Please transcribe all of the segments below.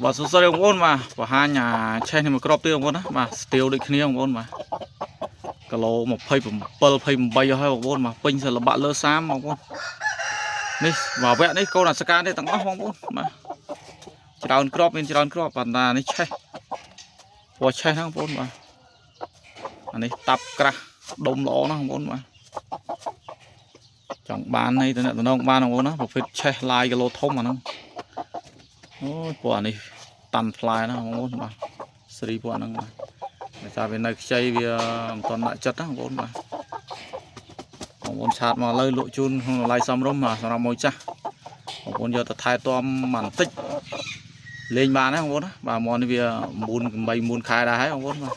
បាទសួស្តីបងប្អូនបាទបង្ហាញអាឆេះនេះមួយគ្រាប់ទៀតបងប្អូនណាបាទស្ទាវដូចគ្នាបងប្អូនបាទគីឡូ27 28ហើយបងប្អូនបាទពេញសិល្បៈលើ30បងប្អូននេះបាទវគ្គនេះកូនអាសកានេះទាំងអស់បងប្អូនបាទច្រើនគ្រាប់មានច្រើនគ្រាប់ប៉ុន្តែនេះឆេះពណ៌ឆេះហ្នឹងបងប្អូនបាទអានេះតាប់ក្រាស់ដុំល្អណាស់បងប្អូនបាទចង់បាននេះតំណងបានបងប្អូនណាប្រភេទឆេះឡាយគីឡូធំអាហ្នឹងអូយពណ៌អានេះ តាន់ផ្លែណាបងប្អូនបាទស្រីពួកហ្នឹងបាទដោយសារវានៅខ្ចីវាមិនទាន់ដាក់ចិត្តណាបងប្អូនបាទបងប្អូន chat មកលើលក់ជូនក្នុងតម្លៃសមរម្យបាទសម្រាប់មួយចាស់បងប្អូនយកទៅថែទាំបន្តិចលេងបានណាបងប្អូនណាបាទមកនេះវា9 8 9ខែដែរហើយបងប្អូនបាទ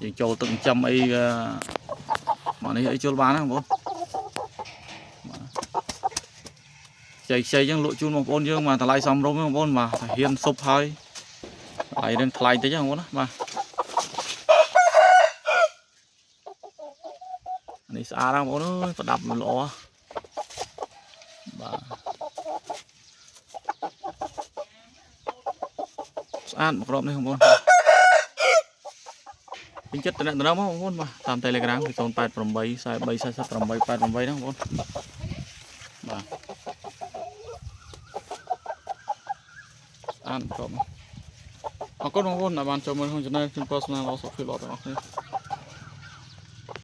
យើងចូលទឹកចិញ្ចឹមអីវាមកនេះអីជុលបានណាបងប្អូនបាទខ្ចីខ្ចីអញ្ចឹងលក់ជូនបងប្អូនយើងបាទតម្លៃសមរម្យបងប្អូនបាទហ៊ានសុបហើយ ថ្លៃនឹងថ្លៃតិចហ្នឹងបងប្អូនណាបាទនេះស្អាតណាស់បងប្អូនអើយប្រដាប់มันល្អបាទស្អាតមួយគ្រាប់នេះបងប្អូនពេញចិត្តតំណតំណមកបងប្អូនបាទតាម Telegram គឺ088 43 48 88ហ្នឹងបងប្អូនបាទស្អាតមួយគ្រាប់អរគុណបងប្អូនដែលបានចូលមើលក្នុង Channel ជូនពរស្នាល្អសុខភាពល្អទាំងអស់គ្នា។